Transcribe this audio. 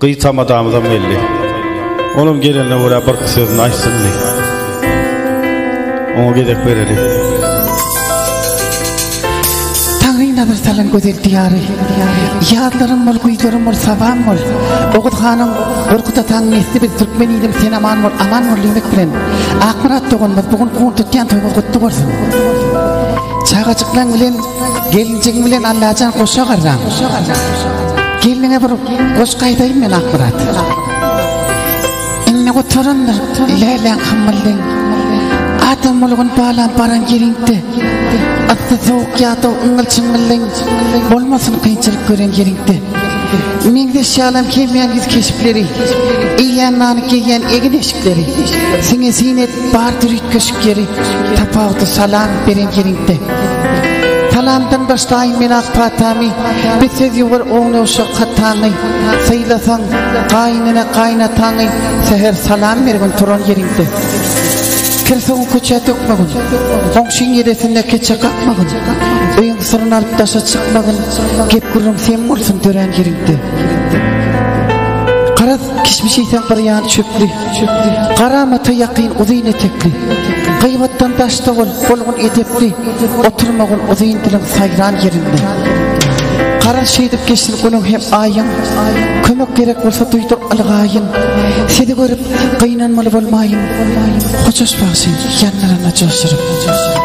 Gyz tamadamyzam geldi. Olam gelenine görä birki sözüni aýtsyn diý. Oňa gezek bereli. Taňry nazar salan gözel diýary. Ýazlarym bol, güýzlerim bol, sabam bol. Oguz hanyň Gorkut ataň nesli biz türkmen ilim sen aman bol, aman bol diýmek bilen Akmyrat doganymyz bu gün kun tutýan toýumyz gutly bolsun. Çagajyklaň bilen Gelinjigiň bilen Allajan goşa garraň. Gelniňe bir goşgy aýdaýyn men Akmyrat. Indi gutarandyr läläň hymmyldyň. Adam bolgun balam baran ýeriňde. Yssy sowuk ýadaw yňňyl çyňňyldyň. Bolmasyn kynçylyk gören ýeriňde. Meňzeş ýalam kemýän ýüz keşpleri. Iýýän nany geýýän egin eşikleri. Siňe syn edip bardyr üýtgeşik ýeri. Tapawudy salam beren ýeriňde. Salamdan başlaýyn men ak patamy, Bir söz ýuwar oňly uşak hataňy, Sylasaň gaýynene gaýynataňy, Säher salam bergin turan ýeriňde. Kir suwuň köçä dökmegin, Goňşyň ýelesinde keçe kakmagyn, Öýüň syryny alyp daşa çykmagyn, Gep-gürrüň sem bolsun dörän ýeriňde. Garaz, kişmiş iýseň bir ýany çöpli, Garamata ýakyn uzyn etekli, Gybatdan daşda bol, bolgun edepli, Oturmagyn uzyn diliň saýran ýerinde. Garaz şeýdip geçsin günüň hem aýyň, Kömek gerek bolsa duýdur ylgaýyn, Sizi görüp gynanmaly bolmaýyn, Hojaş bagşy ýanlarynda joşuryp.